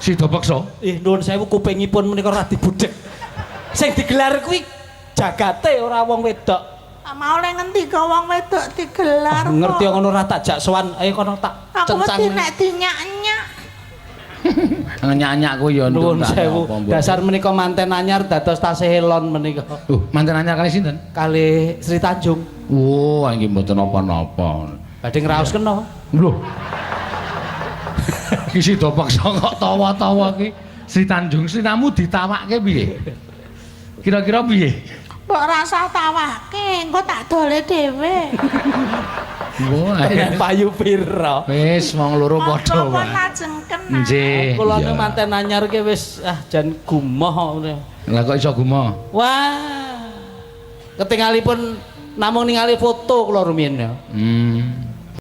Sida peksa. Ih, nuwun sewu, kupingipun menika radi budheg. Sing digelar kuwi jagate, ora wong wedok. Ah, mau le ngendika wong wedok digelar kok. Ngerti ngono ora tak jak sowan. Ayo kono tak Aku cencang. wedi nek dinyak-nyak. Ngenyak-nyak kuwi ya. Nuwun Nduk, tak sewu. apa, mbok. Dasar menika manten anyar dados tasih elon menika. Manten anyar kali sinten? Kalih Sri Tanjung. Wah, iki mboten napa-napa. Badhe ngraosken napa? Lho. Iki sida peksa kok tawa-tawa ki. Sri Tanjung sliramu ditawake piye? Kira-kira piye? Mbok rasah tawake, engko tak dole dhewe. Wah. Tenan payu pira? Wis wong loro padha Monggo pun wae. lajengken. Nggih. Kula Iya. nu manten anyar ki wis ah jan gumoh. Lah kok iso gumoh? Wah. Ketingalipun namung ningali foto kula rumiyin ya.